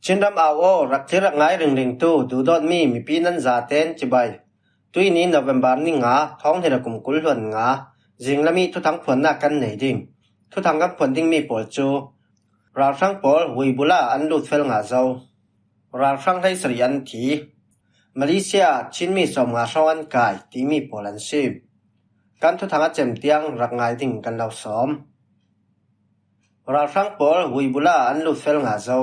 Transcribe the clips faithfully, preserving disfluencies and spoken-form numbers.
Chinram au aw, rak thlir rak ngai ringringtu duhdawtmi mipi nan zaten cibai. Tuini November ni nga, thawng hnih le kum kul hluan nga, zinglam ih thuthang phuannak kan nei ding. Thuthang kan phuan dingmi pawl cu ralhrang pawl Huibula an lut fel nga zo. Ralhrang hleisarih an thi. Malaysia ah Chinmi sawmnga hrawng an kai timi pawl an si. Kan thuthang a cem tiang rak ngai ding kan lo sawm. Ralhrang pawl Huibula an lut fel nga zo.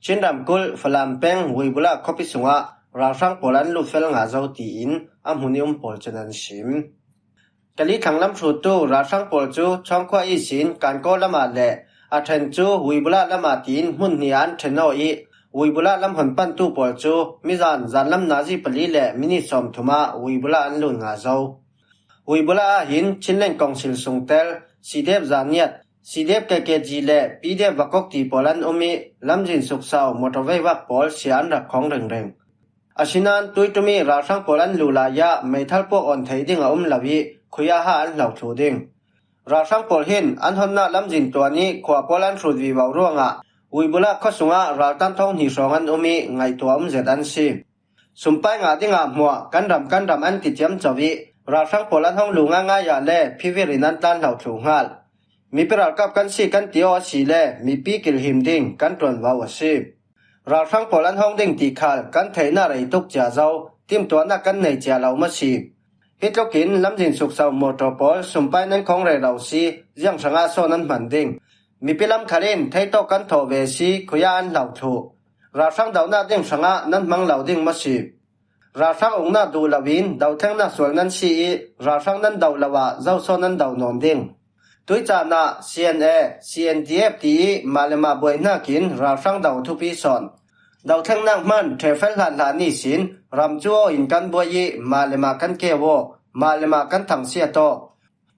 Chin ramkulh Falam peng Huibula khuapi sungah ralhrang pawl an lut fel nga zo tiin a hmun i um pawl cun an sim. Kali thlang lam hruttu ralhrang pawl cu Chawngkhua ihsin Kankaw lamah le a ṭhen cu Huibula lamah tiin hmun hnih ah an ṭhen aw ih, Huibula lam hon pantu pawl cu mizan zanlam nazi pali le minit sawmthum ah Huibula an lut nga zo. Huibula ah hin Chinland Council sungtel, C D F Zaniat, C D F K K G le P D F Vakok ti pawl an um ih, lamzin suksau motorvei vak pawl sia an rak khawng ringring. Asinain tuiṭum ih ralhrang pawl an luh lai ah meithal puak awn thei ding a um lo ih, khui ah ha an hlo thluh ding. Ralhrang pawl hin an honnak lamzin tuan ih khua pawl an hrut vivo ruangah Huibula khuasung ah raltan thawng hnih hrawng an um ih, ngaihtuah um zet an si. Sumpai ngah dingah hmuah kan ram kan ram an ti ciamco ih, ralhrang pawl an hong luh ngaingai ah le phivir in an tlan hlo thluh hngalh. Mipi ralkap kan si kan ti aw a si le mipi kilhim ding kan ṭuanvo a si. Ralhrang pawl an hong ding ti khal kan theihnak rei tuk cia zo, timtuahnak kan nei cia lo maw si. Hi tlukin lamzin suksau motor pawl sumpai nan khawng rero si, ziang hrangah sawn an hman ding. Mipi lam khal in theitawk kan thawh ve si, khui ah an hlo thluh. Ralhrang dohnak ding hrangah nan hmang lo ding maw si. Ralhrang uknak duh loin dothlengnak sual nan si ih, ralhrang nan do lo ah zoso nan do nawn ding. Tui caan ah C N A, C N D F ti ih mah le mah buai hnakin ralhrang do thupi sawn. Dothlengnak hman ṭhefel hlan hlan ihsin ram cu aw in kan buai ih, mah le mah kan keu aw, mah le mah kan thangsiat aw.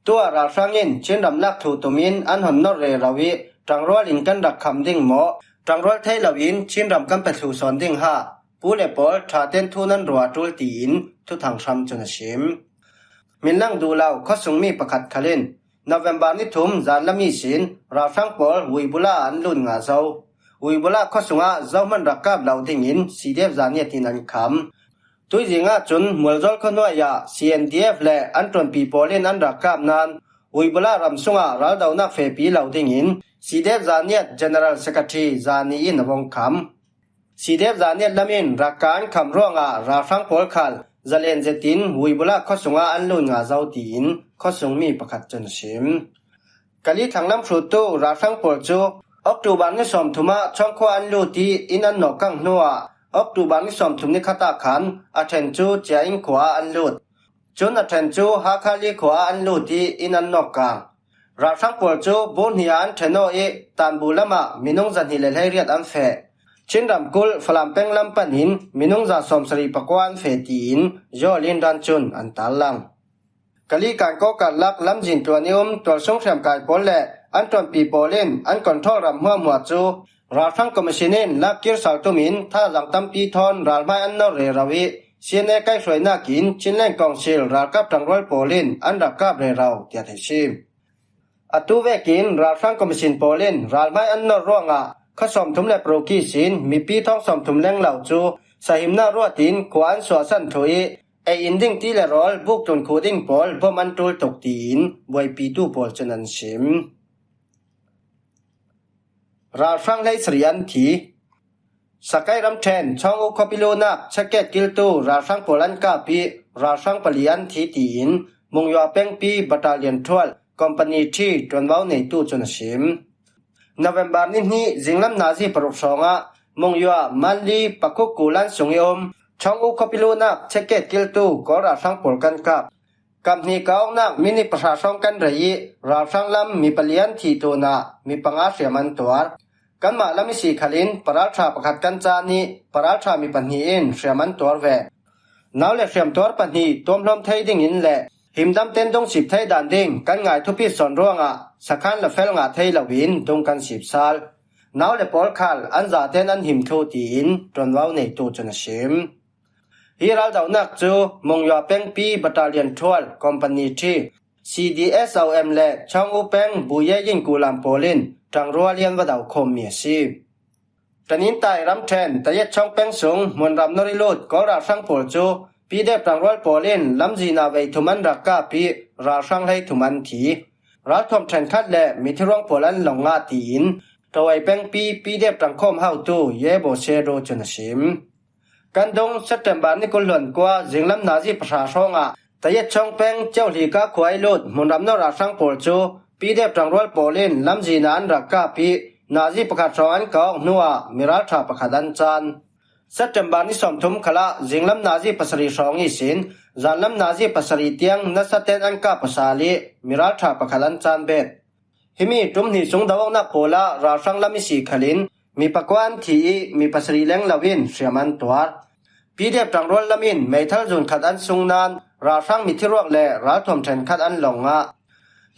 Tuah ralhrang in Chin ram lak thluh tum in an hon norh rero ih, ṭangrual in kan rak kham ding maw, ṭangrual thei loin Chin ram kan pe thluh sawn ding ha, pu le pawl ṭha ten thu nan ruah a ṭul tiin thuthang hram cun a sim. Minlang duh lo khuasungmi pakhat khal in November ni thum zanlam ihsin ralhrang pawl Huibula an lut nga zo. Huibula khuasungah zohman rak kap lo dingin C D F Zaniat in an kham. Tuizing ahcun Mualzawl khuahnuai ah C N D F le an ṭuanpi pawl in an rak kap nain Huibula ram sungah raldonak fehpi lo dingin C D F Zaniat General Secretary Zani in a vung kham. C D F Zaniat lam in rak ka an kham ruangah ralhrang pawl khal zalen zetin Huibula khuasungah an lut nga zo tiin khuasungmi pakhat cun a sim. Kali thlang lam hruttu ralhrang pawl cu October ni sawmthum ah Chawngkhua an lut ih inn an nawk kang hnuah October ni sawmthum ni khat ah khan a ṭhen cu Cia Inn khua ah an lut. Cun a ṭhen cu Hakhali khua ah an lut ih inn an nawk kang. Ralhrang pawl cu bu hnih ah an ṭhen aw ih Tanbu lamah minung zahnih le hleiriat an feh. Chin ramkulh Falam peng lam panin minung za sawmsarih pakua an feh tiin Yawl in ran cun an tarlang. Kali Kankaw karlak lamzin tuan i um tualsung hriamkai pawl le an ṭuanpi pawl in an control ram hmuahhmuah cu ralhrang commission in lak kir sal tum in thazaang tampi thawn ralhmai an nor rero ih C N A kaihhruainak in Chinland Council ralkap ṭangrual pawl in an rak kap rero tiah theih si. Atu vekin ralhrang commission pawl in ralhmai an nor ruangah kha sawmthum le paruk ihsin mipi thawng sawmthum leng lo cu sahimnak ruat in khua an suahsan thluh ih ei in ding ti le rawl buk tlun khuh ding pawl bom an ṭul tuk tiin buaipitu pawl cun an sim. Ralhrang hleisarih an thi. Sakai ramṭhen Chawng U khuapi luhnak checkgate kiltu ralhrang pawl an kap ih ralhrang pali an thi tiin Mungyua pengpi Battalion twelve Company three ṭuanvo neitu cun a sim. November ni hnih zinglam nazi paruk hrawngah Mungyua Manli Pakhuk kulan sung i um Chawng U khuapi luhnak checkgate kiltu Kawl ralhrang pawl kan kap. Kap hnih ka awknak minit pahra hrawng kan rei ih ralhrang lam mi pali an thih tlunah mi panga hriam an tuar. Kanmah lam ihsi khalin paralṭha pakhat kan caan ih paralṭha mi pahnih in hriam an tuar ve. Nau le hriamtuar pahnih tuamhlawm thei dingin le himdam ten dungsip thei dan ding kan ngai thupi sawn ruangah sakhan le fel ngah thei loin dung kan sip sal. Nau le pawl khal an zaten an him thluh tiin ṭuanvo neitu cun a sim. Hi raldohnak cu Mungyua pengpi Battalion twelve Company three, C D S O M le Chawng U peng Buye Yin Kulam pawl in ṭangrual in va do khawmmi a si. Tanintai ramṭhen Tayet Chawng peng sung hmunram nawr i lut Kawl ralhrang pawl cu P D F ṭangrual pawl in lamzin ah vei thum an rak kap i ralhrang hlei thum an thi. Ralthuam ṭhenkhat le mithiruang pawl an lawng ngah tiin Tawei pengpi P D F ṭangkhawm hotu Ye Bo Sedo cun a sim. Kan dung September ni kul hluan kua zinglam nazi pahra hrawngah Tayet Chawng peng Ceuhlika khua i lut hmunram nawr ralhrang pawl cu P D F ṭangrual pawl in lamzin ah an rak kap i nazi pakhat hrawng an kawk hnuah miralṭha pakhat an caan. September ni sawmthum khalah zinglam nazi pasarih hrawng ihsin zanlam nazi pasarih tiang nasaten an kap pasal i miralṭha pakhat an caan bet. Himi ṭum hnih sung do awknak pawl ah ralhrang lam i si khalin mi pakua an thi i mi pasarih leng lo in hriam an tuar. P D F ṭangrual lam in meithal zun khat an sung nain ralhrang mithiruak le ralthuam ṭhenkhat an lawng ngah.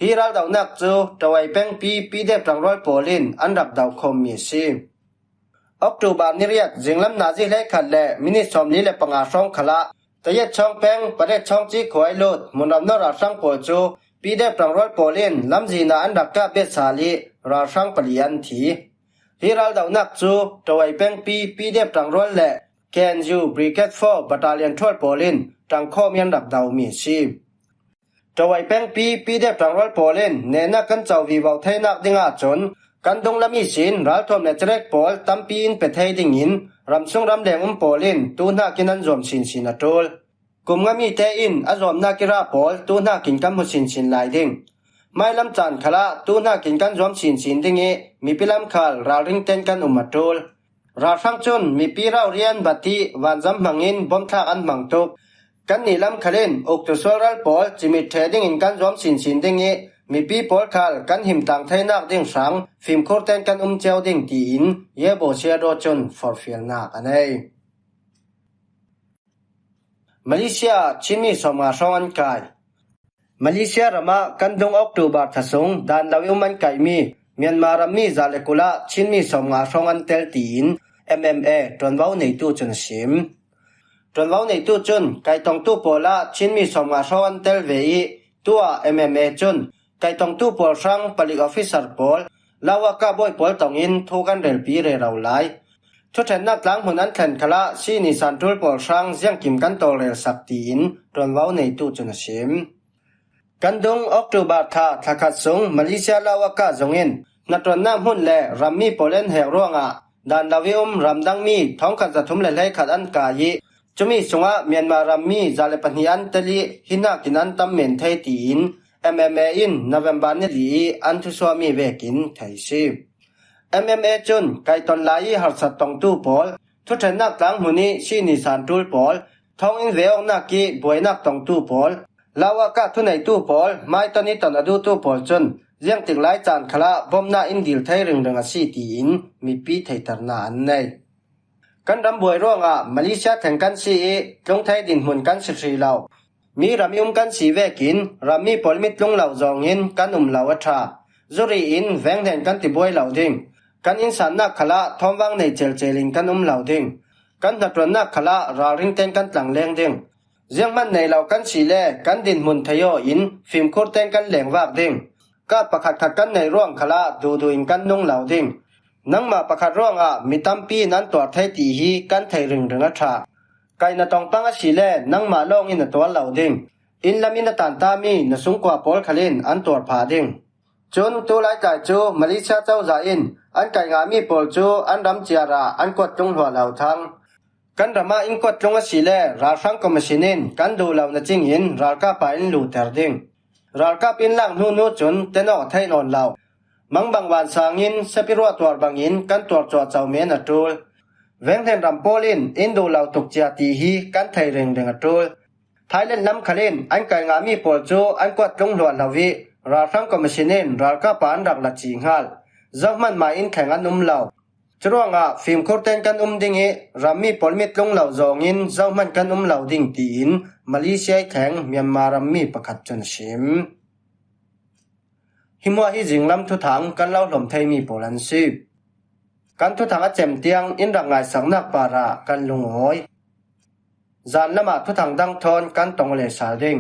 Hi raldohnak cu Tawei pengpi P D F ṭangrual pawl in an rak doh khawmmi a si. October ni riat zinglam nazi hleikhat le minit sawmli le panga hrawng khalah Tayet Chawng peng Paret Chawng ci khua i lut hmunram nawr ralhrang pawl cu P D F ṭangrual pawl in lamzin ah an rak kap bet sal i ralhrang pali an thi. Hi raldohnak cu Tawei pengpi P D F ṭangrual le K N U Brigade four Battalion ṭhual pawl in ṭangkhawm i an rak domi a si. Tawei pengpi P D F ṭangrual pawl in nehnak kan co vivo theinak ding ahcun kan dunglam ihsin ralthuam le cerek pawl tampi in pe thei dingin ramsung ramleng um pawl in tuhnak in an zuam sinsin a ṭul. Kum ngami te in a zuamnak i rah pawl tuhnak in kan hmu sinsin lai ding. Hmailam caan khalah tuhnak in kan zuam sinsin ding i mipi lam khal ralring ten kan um a ṭul. Ralhrang cun mipi rau rian bat i vanzam hmangin bawmthlak an hmang tuk. Kannih lam khalin uktu sualral pawl cimit ṭheh dingin kan zuam sinsin ding i mipi pawl khal kan himtang theinak ding hrang fimkhur ten kan um cio ding tiin Ye Bo Siado cun forhfialnak a nei. Malaysia ah Chinmi sawmnga hrawng an kai. Malaysia ram ah kan dung October thla sung dan lo i um an kaihmi Myanmar rammi za le kul ah Chinmi sawmnga hrawng an tel tiin M M A ṭuanvo neitu cun a sim. Ṭuanvo neitu cun kaitongtu pawl ah Chinmi sawmnga hrawng an tel ve i tuah M M A cun kaitongtu pawl hrang palik officer pawl, Lawaka bawi pawl tongin thu kan relpi rero lai. Thuṭhennak tlang hmun an thlen khalah sihni sanṭul pawl hrang ziangkim kan tawlrelsak tiin ṭuanvo neitu cun a sim. Kan dung October thla thlakhat sung Malaysia Lawaka zung in hnaṭuannak hmun le rammi pawl en hek ruangah dan lo i um ramdangmi thawngkhat zathum le hleikhat an kai i cumi sungah Myanmar rammi za le pahnih an tel i hi hnakin an tam men thei tiin M M A in November ni li i an thusuahmi vekin thei si. M M A cun kaiton lai i harsat tongtu pawl, thuṭhennak tlang hmun i sihni sanṭul pawl, thawnginn ve awknak i buainak tongtu pawl, Lawaka thuneitu pawl, hmaiton i ton a duhtu pawl cun ziangtik lai caan khalah bawmhnak in dil thei ringring a si tiin mipi theihternak an nei. Kan ram buai ruangah Malaysia thleng kan si i tlung thei dinhmun kan si hrih lo. Mi ram i um kan si vekin rammi pawl mit tlung lo zawngin kan um lo a ṭha. Zuri in veng hnen kan ti buai lo ding. Kan innsannak khalah thawmvang nei celcel in kan um lo ding. Kan hnaṭuannak khalah ralring ten kan tlangleng ding. Zianghman nei lo kan si le kan dinhmun thei aw in fimkhur ten kan lengvak ding. Kap pakhatkhat kan neih ruang khalah duhduh in kan nung lo ding. Nangmah pakhat ruangah mi tampi in an tuar thei ti hi kan thei ringring a ṭha. Kaihna tongpang a si le nangmah lawng in a tuar lo ding. Inn lam in a tantami na sungkua pawl khal in an tuar phah ding. Cun tulaitlai cu Malaysia cozah in an kaih ngahmi pawl cu an ram ciar ah an kuat tlung hluah lo thang. Kan ram ah in kuat tlung a si le ralhrang commission in kan duh lo na cingin ralkap ah in luhter ding. Ralkap in lak hnu hnu cun tenawk a theih nawn lo. Mangbang vansang in sepi ruah tuar bangin kan tuar cuahco men a ṭul. Venghnen ram pawl in in duh lo tuk cia ti hi kan thei ringring a ṭul. Thailand lam khal in an kaih ngahmi pawl cu an kuat tlung hluah hlo i ralhrang commission in ralkap ah an rak la cih hngal. Zohman mah in thleng an um lo. Curuangah fimkhur ten kan um ding i rammi pawl mit tlung lo zawngin zohman kan um lo ding tiin Malaysia i thleng Myanmar rammi pakhat cun a sim. Hi hmuah hi zinglam thuthang kan lo hlawm theimi pawl an si. Kan thuthang a cem tiang in rak ngaisaknak parah kan lungawi. Zan lamah thuthang dang thawn kan tong le sal ding.